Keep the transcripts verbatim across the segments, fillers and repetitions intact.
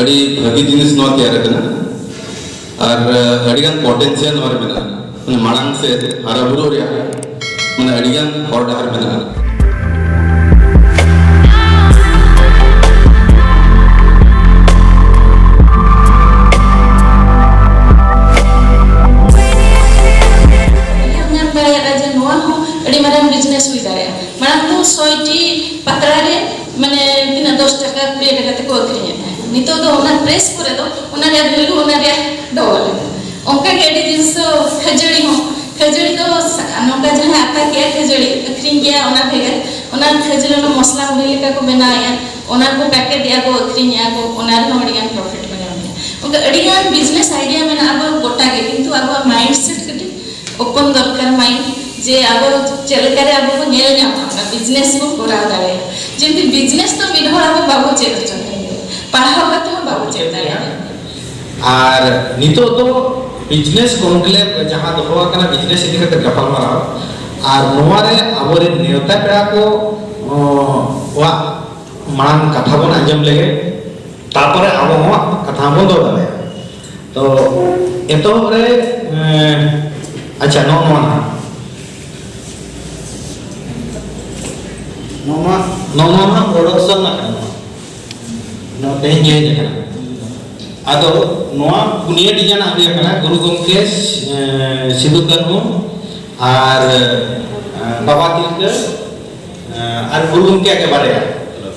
ᱟᱹᱰᱤ ᱵᱷᱟᱹᱜᱤ ᱡᱤᱱᱤᱥ ᱱᱚᱣᱟ ᱛᱮᱭᱟᱨ ᱟᱠᱟᱱᱟ ᱟᱨ ᱟᱹᱰᱤᱜᱟᱱ ᱯᱚᱴᱮᱱᱥᱤᱭᱟᱞ ᱱᱚᱣᱟ ᱨᱮ ᱢᱮᱱᱟᱜᱼᱟ᱾ ᱢᱟᱱᱮ ᱢᱟᱲᱟᱝ ᱥᱮᱫ ᱦᱟᱨᱟ ᱵᱩᱨᱩ ᱨᱮᱭᱟᱜ ᱢᱟᱱᱮ ᱟᱹᱰᱤᱜᱟᱱ ᱦᱚᱨ ᱰᱟᱦᱟᱨ ᱢᱮᱱᱟᱜᱼᱟ᱾ ᱧᱟᱢ ᱫᱟᱲᱮᱭᱟᱜᱼᱟ ᱡᱮ ᱱᱚᱣᱟ ᱦᱚᱸ ᱟᱹᱰᱤ ᱢᱟᱨᱟᱝ ᱵᱤᱡᱽᱱᱮᱥ ᱦᱩᱭ ᱫᱟᱲᱮᱭᱟᱜᱼᱟ᱾ ᱢᱟᱲᱟᱝ ᱫᱚ ᱥᱚᱭ ᱴᱤ ᱯᱟᱛᱲᱟ ᱨᱮ ᱢᱟᱱᱮ ᱛᱤᱱᱟᱹᱜ ᱫᱚᱥ ᱴᱟᱠᱟ ᱠᱩᱲᱤ ᱴᱟᱠᱟ ᱛᱮᱠᱚ ᱟᱹᱠᱷᱨᱤᱧᱮᱫ ᱛᱟᱦᱮᱸᱫ᱾ ᱱᱤᱛᱚᱜ ᱫᱚ ᱚᱱᱟ ᱯᱨᱮᱥ ᱠᱚᱨᱮ ᱫᱚ ᱚᱱᱟ ᱨᱮᱭᱟᱜ ᱵᱷᱮᱞᱩ ᱚᱱᱟ ᱨᱮᱭᱟᱜ ᱰᱚᱵᱚᱞ ᱮᱱᱟ᱾ ᱚᱱᱠᱟ ᱜᱮ ᱟᱹᱰᱤ ᱡᱤᱱᱤᱥ ᱫᱚ ᱠᱷᱟᱹᱡᱟᱹᱲᱤ ᱦᱚᱸ, ᱠᱷᱟᱹᱡᱟᱹᱲᱤ ᱫᱚ ᱥᱟ- ᱱᱚᱝᱠᱟ ᱡᱟᱦᱟᱸᱭ ᱟᱛᱟ ᱠᱮᱭᱟ ᱠᱷᱟᱹᱡᱟᱹᱲᱤ ᱟᱹᱠᱷᱨᱤᱧ ᱜᱮᱭᱟ ᱚᱱᱟ ᱵᱷᱮᱜᱟᱨ, ᱚᱱᱟ ᱠᱷᱟᱹᱡᱟᱹᱲᱤ ᱚᱱᱟ ᱢᱚᱥᱞᱟ ᱢᱩᱲᱤ ᱞᱮᱠᱟ ᱠᱚ ᱵᱮᱱᱟᱣᱮᱫᱼᱟ, ᱚᱱᱟ ᱠᱚ ᱯᱮᱠᱮᱴ ᱮᱫᱼᱟ ᱠᱚ ᱟᱹᱠᱷᱨᱤᱧᱮᱫᱼᱟ ᱠᱚ, ᱚᱱᱟ ᱨᱮᱦᱚᱸ ᱟᱹᱰᱤᱜᱟᱱ ᱯᱨᱚᱯᱷᱤᱴ ᱠᱚ ᱧᱟᱢᱮᱫᱼᱟ᱾ ᱚᱱᱠᱟ ᱟᱹᱰᱤᱜᱟᱱ ᱵᱤᱡᱽᱱᱮᱥ ᱟᱭᱰᱤᱭᱟ ᱢᱮᱱᱟᱜᱼᱟ ᱟᱵᱚ ᱜᱚᱴᱟ ᱜᱮ, ᱠᱤᱱᱛᱩ ᱟᱵᱚᱣᱟᱜ ᱢᱟᱭᱤᱱᱰ ᱥᱮᱴ ᱠᱟᱹᱴᱤᱡ ᱳᱯᱮᱱ ᱫᱚᱨᱠᱟᱨ ᱢᱟᱭᱤᱱᱰ, ᱡᱮ ᱟᱵᱚ ᱪᱮᱫ ᱞᱮᱠᱟᱨᱮ ᱟᱵᱚ ᱵᱚᱱ ᱧᱮᱞ ᱧᱟᱢᱟ ᱚᱱᱟ ᱵᱤᱡᱽᱱᱮᱥ ᱵᱚᱱ ᱠᱚᱨᱟᱣ ᱫᱟᱲᱮᱭᱟᱜᱼᱟ᱾ ᱡᱩᱫᱤ ᱵᱤᱡᱽᱱᱮᱥ ᱫᱚ ᱢᱤᱫ ᱦᱚᱲ ᱟᱵᱚ ᱵᱟᱵᱚ ᱪᱮᱫ ᱦᱚᱪᱚ ᱫᱟᱲᱮᱭᱟᱜᱼᱟ, ᱯᱟᱲᱦᱟᱣ ᱠᱟᱛᱮ ᱦᱚᱸ ᱵᱟᱵᱚ ᱪᱮᱫ ᱫᱟᱲᱮᱭᱟᱜᱼᱟ᱾ ᱟᱨ ᱱᱤᱛᱚᱜ ᱫᱚ ᱵᱤᱡᱽᱱᱮᱥ ᱠᱚᱱᱠᱞᱮᱵᱷ ᱡᱟᱦᱟᱸ ᱫᱚᱦᱚ ᱟᱠᱟᱱᱟ ᱵᱤᱡᱽᱱᱮᱥ ᱤᱫᱤ ᱠᱟᱛᱮ ᱜᱟᱯᱟᱞᱢᱟᱨᱟᱣ, ᱟᱨ ᱱᱚᱣᱟ ᱨᱮ ᱟᱵᱚᱨᱮᱱ ᱱᱮᱣᱛᱟ ᱯᱮᱲᱟ ᱠᱚ, ᱚ, ᱣᱟᱜ ᱢᱟᱲᱟᱝ ᱠᱟᱛᱷᱟ ᱵᱚᱱ ᱟᱸᱡᱚᱢ ᱞᱮᱜᱮ, ᱛᱟᱨᱯᱚᱨᱮ ᱟᱵᱚ ᱦᱚᱸ ᱠᱟᱛᱷᱟ ᱵᱚᱱ ᱫᱚᱦᱚ ᱫᱟᱲᱮᱭᱟᱜᱼᱟ᱾ ᱛᱚ ᱮᱛᱚᱦᱚᱵ ᱨᱮ, ᱮᱸ, ᱟᱪᱪᱷᱟ, ᱱᱚᱜᱼᱚ ᱱᱚᱣᱟ ᱱᱟᱦᱟᱜ, ᱱᱚᱜᱼᱚ ᱱᱚᱣᱟ, ᱱᱚᱜᱼᱚ ᱱᱚᱣᱟ ᱱᱟᱦᱟᱜ ᱯᱨᱚᱰᱟᱠᱥᱚᱱ ᱨᱮᱱᱟᱜ ᱠᱟᱱᱟ᱾ ᱱᱚᱣᱟ ᱛᱮᱦᱮᱧ ᱜᱮ ᱦᱮᱡ ᱟᱠᱟᱱᱟ᱾ ᱟᱫᱚ ᱱᱚᱣᱟ ᱯᱩᱱᱭᱟᱹ ᱰᱤᱡᱟᱭᱤᱱ ᱦᱩᱭ ᱟᱠᱟᱱᱟ ᱜᱩᱨᱩ ᱜᱚᱢᱠᱮ, ᱮᱸ, ᱥᱤᱫᱩ ᱠᱟᱹᱱᱦᱩ ᱟᱨ, ᱮᱸ, ᱵᱟᱵᱟ ᱛᱤᱞᱠᱟᱹ, ᱮᱸ, ᱟᱨ ᱜᱩᱨᱩ ᱜᱚᱢᱠᱮᱭᱟᱜ ᱜᱮ ᱵᱟᱨᱭᱟ᱾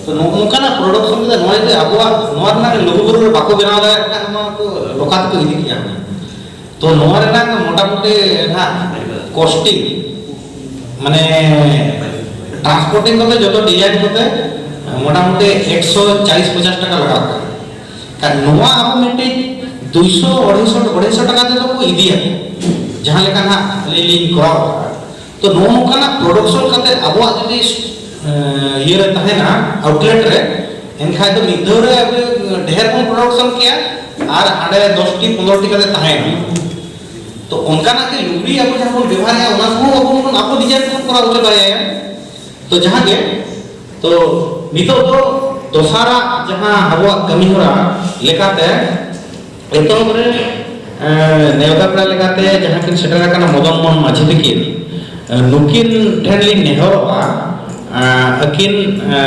ᱛᱚ ᱱᱚᱜᱼᱚ ᱱᱚᱝᱠᱟᱱᱟᱜ ᱯᱨᱚᱰᱟᱠᱥᱚᱱ ᱨᱮ ᱱᱚᱣᱟ ᱡᱩᱫᱤ ᱟᱵᱚᱣᱟᱜ ᱱᱚᱣᱟ ᱨᱮᱱᱟᱜ ᱞᱩᱜᱩᱵᱩᱨᱩ ᱨᱮ ᱵᱟᱠᱚ ᱵᱮᱱᱟᱣ ᱫᱟᱲᱮᱭᱟᱜ ᱠᱷᱟᱱ ᱱᱚᱣᱟ ᱠᱚ ᱞᱚᱠᱟ ᱛᱮᱠᱚ ᱤᱫᱤ ᱠᱮᱭᱟ᱾ ᱛᱚ ᱱᱚᱣᱟ ᱨᱮᱱᱟᱜ ᱢᱚᱴᱟᱢᱩᱴᱤ ᱱᱟᱦᱟᱜ ᱠᱚᱥᱴᱤᱝ, ᱢᱟᱱᱮ ᱴᱨᱟᱱᱥᱯᱳᱨᱴᱤᱝ ᱠᱚᱛᱮ ᱡᱚᱛᱚ ᱰᱤᱡᱟᱭᱤᱱ ᱠᱚᱛᱮ ᱢᱚᱴᱟᱢᱩᱴᱤ ᱮᱠᱥᱚ ᱪᱟᱞᱤᱥ ᱯᱚᱪᱟᱥ ᱴᱟᱠᱟ ᱞᱟᱜᱟᱜ ᱠᱟᱱᱟ᱾ ᱠᱷᱟᱱ ᱱᱚᱣᱟ ᱟᱵᱚ ᱢᱤᱫᱴᱤᱡ ᱫᱩᱭᱥᱚ, ᱟᱹᱲᱟᱹᱭᱥᱚ, ᱟᱹᱲᱟᱹᱭᱥᱚ ᱴᱟᱠᱟ ᱛᱮᱫᱚ ᱠᱚ ᱤᱫᱤᱭᱟ, ᱡᱟᱦᱟᱸ ᱞᱮᱠᱟ ᱱᱟᱦᱟᱜ ᱟᱹᱞᱤᱧ ᱞᱤᱧ ᱠᱚᱨᱟᱣ ᱟᱠᱟᱫᱟ᱾ ᱛᱚ ᱱᱚᱜᱼᱚ ᱱᱚᱝᱠᱟᱱᱟᱜ ᱯᱨᱚᱰᱟᱠᱥᱚᱱ ᱠᱟᱛᱮ ᱟᱵᱚᱣᱟᱜ ᱡᱩᱫᱤ, ᱮᱸ, ᱤᱭᱟᱹ ᱨᱮ ᱛᱟᱦᱮᱱᱟ, ᱟᱣᱩᱴᱞᱮᱴ ᱨᱮ, ᱮᱱᱠᱷᱟᱱ ᱫᱚ ᱢᱤᱫ ᱫᱷᱟᱣ ᱨᱮ ᱟᱵᱚ ᱰᱷᱮᱨ ᱵᱚᱱ ᱯᱨᱚᱰᱟᱠᱥᱚᱱ ᱠᱮᱭᱟ ᱟᱨ ᱦᱟᱸᱰᱮ ᱫᱚᱥ ᱴᱤ ᱯᱚᱱᱨᱚ ᱴᱤ ᱠᱟᱛᱮ ᱛᱟᱦᱮᱱᱟ᱾ ᱛᱚ ᱚᱱᱠᱟᱱᱟᱜ ᱜᱮ ᱞᱩᱜᱽᱲᱤ ᱟᱵᱚ ᱡᱟᱦᱟᱸ ᱵᱚᱱ ᱵᱮᱵᱷᱟᱨᱮᱜᱼᱟ, ᱚᱱᱟ ᱠᱚᱦᱚᱸ ᱟᱵᱚ ᱵᱚᱱ, ᱟᱵᱚ ᱰᱤᱡᱟᱭᱤᱱ ᱵᱚᱱ ᱠᱚᱨᱟᱣ ᱦᱚᱪᱚ ᱫᱟᱲᱮᱭᱟᱭᱟ᱾ ᱛᱚ ᱡᱟᱦᱟᱸ ᱜᱮ, ᱛᱚ ᱱᱤᱛᱚᱜ ᱫᱚ ᱫᱚᱥᱟᱨᱟᱜ ᱡᱟᱦᱟᱸ ᱟᱵᱚᱣᱟᱜ ᱠᱟᱹᱢᱤ ᱦᱚᱨᱟ ᱞᱮᱠᱟᱛᱮ, ᱮᱛᱚᱦᱚᱵ ᱨᱮ, ᱮ, ᱱᱮᱣᱛᱟ ᱯᱮᱲᱟ ᱞᱮᱠᱟᱛᱮ ᱡᱟᱦᱟᱸ ᱠᱤᱱ ᱥᱮᱴᱮᱨ ᱟᱠᱟᱱᱟ ᱢᱚᱫᱚᱱ ᱢᱳᱦᱚᱱ ᱢᱟᱹᱡᱷᱤ ᱛᱟᱹᱠᱤᱱ, ᱮ, ᱱᱩᱠᱤᱱ ᱴᱷᱮᱱ ᱞᱤᱧ ᱱᱮᱦᱚᱨᱚᱜᱼᱟ, ᱮ, ᱟᱹᱠᱤᱱ, ᱮ,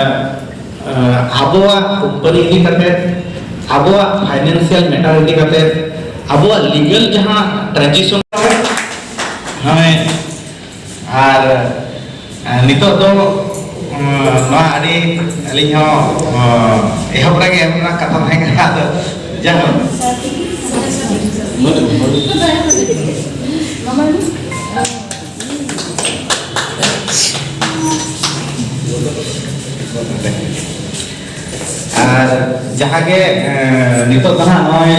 ᱮ, ᱟᱵᱚᱣᱟᱜ ᱠᱳᱢᱯᱟᱱᱤ ᱤᱫᱤ ᱠᱟᱛᱮ, ᱟᱵᱚᱣᱟᱜ ᱯᱷᱟᱭᱱᱟᱱᱥᱤᱭᱟᱞ ᱢᱮᱴᱟᱨ ᱤᱫᱤ ᱠᱟᱛᱮ, ᱟᱵᱚᱣᱟᱜ ᱞᱤᱜᱟᱞ ᱡᱟᱦᱟᱸ ᱴᱨᱟᱱᱡᱮᱠᱥᱚᱱ, ᱦᱮᱸ, ᱟᱨ, ᱟᱨ ᱱᱤᱛᱚᱜ ᱫᱚ, ᱩᱸ, ᱱᱚᱣᱟ ᱟᱹᱰᱤ ᱟᱹᱞᱤᱧ ᱦᱚᱸ, ᱩᱸ, ᱮᱦᱚᱵ ᱨᱮᱜᱮ ᱮᱢ ᱨᱮᱱᱟᱜ ᱠᱟᱛᱷᱟ ᱛᱟᱦᱮᱸ ᱠᱟᱱᱟ, ᱟᱫᱚ ᱡᱟᱭᱦᱳᱠ᱾ ᱟᱨ ᱡᱟᱦᱟᱸ ᱜᱮ, ᱮᱸ, ᱱᱤᱛᱚᱜ ᱫᱚ ᱦᱟᱸᱜ ᱱᱚᱜᱼᱚᱭ,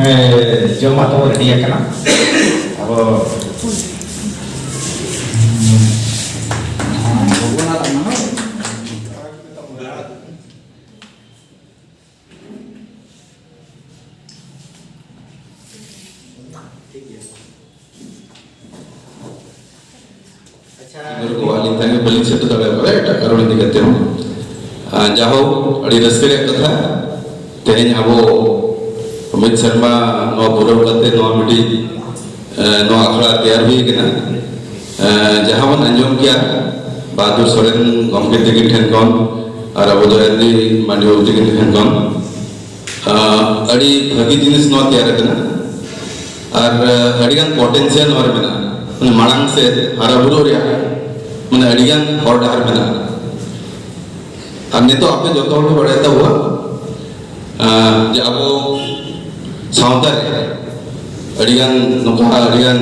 ᱮᱸ, ᱡᱚᱢᱟᱜ ᱛᱟᱵᱚ ᱨᱮᱰᱤ ᱟᱠᱟᱱᱟ᱾ ᱟᱵᱚ ᱟᱪᱪᱷᱟ᱾ ᱱᱚᱰᱮ ᱠᱚ ᱟᱹᱞᱤᱧ ᱛᱟᱦᱮᱸ ᱵᱟᱹᱞᱤᱧ ᱥᱮᱴᱮᱨ ᱫᱟᱲᱮ ᱠᱟᱫᱟ ᱮᱴᱟᱜ ᱠᱟᱨᱚᱱ ᱤᱫᱤ ᱠᱟᱛᱮ ᱦᱚᱸ᱾ ᱟᱨ ᱡᱟᱦᱳᱠ, ᱟᱹᱰᱤ ᱨᱟᱹᱥᱠᱟᱹ ᱨᱮᱭᱟᱜ ᱠᱟᱛᱷᱟ, ᱛᱮᱦᱮᱧ ᱟᱵᱚ ᱢᱤᱫ ᱥᱮᱨᱢᱟ ᱱᱚᱣᱟ ᱯᱩᱨᱟᱹᱣ ᱠᱟᱛᱮ ᱱᱚᱣᱟ ᱢᱤᱫᱴᱤᱡ, ᱮ, ᱱᱚᱣᱟ ᱟᱠᱷᱲᱟ ᱛᱮᱭᱟᱨ ᱦᱩᱭ ᱠᱟᱱᱟ᱾ ᱮ, ᱡᱟᱦᱟᱸ ᱵᱚᱱ ᱟᱸᱡᱚᱢ ᱠᱮᱭᱟ ᱵᱟᱦᱟᱫᱩᱨ ᱥᱚᱨᱮᱱ ᱜᱚᱢᱠᱮ ᱛᱟᱹᱠᱤᱱ ᱴᱷᱮᱱ ᱠᱷᱚᱱ ᱟᱨ ᱟᱵᱚ ᱡᱚᱭᱚᱱᱛᱤ ᱢᱟᱱᱰᱤ ᱵᱟᱹᱵᱩ ᱛᱟᱹᱠᱤᱱ ᱴᱷᱮᱱ ᱠᱷᱚᱱ, ᱟᱸ, ᱟᱹᱰᱤ ᱵᱷᱟᱹᱜᱤ ᱡᱤᱱᱤᱥ ᱱᱚᱣᱟ ᱛᱮᱭᱟᱨ ᱟᱠᱟᱱᱟ ᱟᱨ, ᱟᱸ, ᱟᱹᱰᱤᱜᱟᱱ ᱯᱚᱴᱮᱱᱥᱤᱭᱟᱞ ᱱᱚᱣᱟ ᱨᱮ ᱢᱮᱱᱟᱜᱼᱟ, ᱢᱟᱱᱮ ᱢᱟᱲᱟᱝ ᱥᱮᱫ ᱦᱟᱨᱟ ᱵᱩᱨᱩ ᱨᱮᱭᱟᱜ ᱢᱟᱱᱮ ᱟᱹᱰᱤᱜᱟᱱ ᱦᱚᱨ ᱰᱟᱦᱟᱨ ᱢᱮᱱᱟᱜᱼᱟ᱾ ᱟᱨ ᱱᱤᱛᱚᱜ ᱟᱯᱮ ᱡᱚᱛᱚ ᱦᱚᱲ ᱯᱮ ᱵᱟᱲᱟᱭ ᱛᱟᱵᱚᱣᱟ, ᱟᱸ, ᱡᱮ ᱟᱵᱚ ᱥᱟᱶᱛᱟ ᱨᱮ ᱟᱹᱰᱤᱜᱟᱱ ᱱᱚᱝᱠᱟ ᱟᱹᱰᱤᱜᱟᱱ,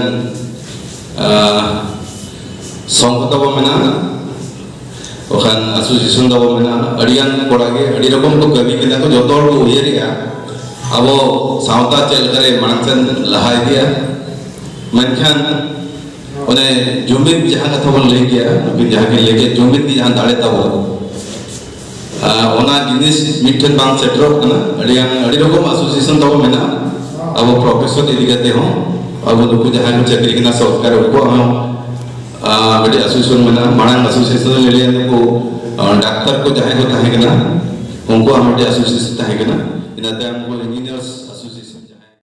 ᱟᱸ, ᱥᱚᱝᱜᱚ ᱛᱟᱵᱚ ᱢᱮᱱᱟᱜᱼᱟ᱾ ᱵᱟᱠᱷᱟᱱ ᱮᱥᱳᱥᱤᱭᱮᱥᱚᱱ ᱛᱟᱵᱚ ᱢᱮᱱᱟᱜᱼᱟ, ᱟᱹᱰᱤᱜᱟᱱ ᱠᱚᱲᱟ ᱜᱮ ᱟᱹᱰᱤ ᱨᱚᱠᱚᱢ ᱠᱚ ᱠᱟᱹᱢᱤ ᱠᱟᱱᱟ ᱠᱚ, ᱡᱚᱛᱚ ᱦᱚᱲ ᱠᱚ ᱩᱭᱦᱟᱹᱨᱮᱜᱼᱟ ᱟᱵᱚ ᱥᱟᱶᱛᱟ ᱪᱮᱫ ᱞᱮᱠᱟᱨᱮ ᱢᱟᱲᱟᱝ ᱥᱮᱱ ᱞᱟᱦᱟ ᱤᱫᱤᱭᱟ᱾ ᱢᱮᱱᱠᱷᱟᱱ ᱚᱱᱮ ᱡᱩᱢᱤᱫ ᱡᱟᱦᱟᱸ ᱠᱟᱛᱷᱟ ᱵᱚᱱ ᱞᱟᱹᱭ ᱠᱮᱜᱼᱟ, ᱱᱩᱠᱤᱱ ᱡᱟᱦᱟᱸ ᱠᱤᱱ ᱞᱟᱹᱭ ᱠᱮᱜᱼᱟ, ᱡᱩᱢᱤᱫ ᱜᱮ ᱡᱟᱦᱟᱸ ᱫᱟᱲᱮ ᱛᱟᱵᱚ, ᱟᱨ ᱚᱱᱟ ᱡᱤᱱᱤᱥ ᱢᱤᱫᱴᱷᱮᱱ ᱵᱟᱝ ᱥᱮᱴᱮᱨᱚᱜ ᱠᱟᱱᱟ᱾ ᱟᱹᱰᱤᱜᱟᱱ ᱟᱹᱰᱤ ᱨᱚᱠᱚᱢ ᱮᱥᱳᱥᱤᱭᱮᱥᱚᱱ ᱛᱟᱵᱚ ᱢᱮᱱᱟᱜᱼᱟ ᱟᱵᱚ ᱯᱨᱚᱯᱷᱮᱥᱚᱱ ᱤᱫᱤ ᱠᱟᱛᱮ ᱦᱚᱸ, ᱟᱵᱚ ᱱᱩᱠᱩ ᱡᱟᱦᱟᱸᱭ ᱠᱚ ᱪᱟᱹᱠᱨᱤ ᱠᱟᱱᱟ ᱥᱚᱨᱠᱟᱨ, ᱩᱱᱠᱩᱣᱟᱜ ᱦᱚᱸ, ᱟᱸ, ᱢᱤᱫᱴᱮᱡ ᱮᱥᱳᱥᱤᱭᱮᱥᱚᱱ ᱢᱮᱱᱟᱜᱼᱟ᱾ ᱢᱟᱲᱟᱝ ᱮᱥᱳᱥᱤᱭᱮᱥᱚᱱ ᱞᱟᱹᱭᱟ ᱱᱩᱠᱩ, ᱟᱸ, ᱰᱟᱠᱛᱟᱨ ᱠᱚ ᱡᱟᱦᱟᱸᱭ ᱠᱚ ᱛᱟᱦᱮᱸ ᱠᱟᱱᱟ, ᱩᱱᱠᱩᱣᱟᱜ ᱢᱤᱫᱴᱮᱡ ᱮᱥᱳᱥᱤᱭᱮᱥᱚᱱ ᱛᱟᱦᱮᱸ ᱠᱟᱱᱟ, ᱤᱱᱟᱹ ᱛᱟᱭᱚᱢ ᱩᱱᱠᱩ ᱤᱧᱡᱤᱱᱤᱭᱟᱨᱥ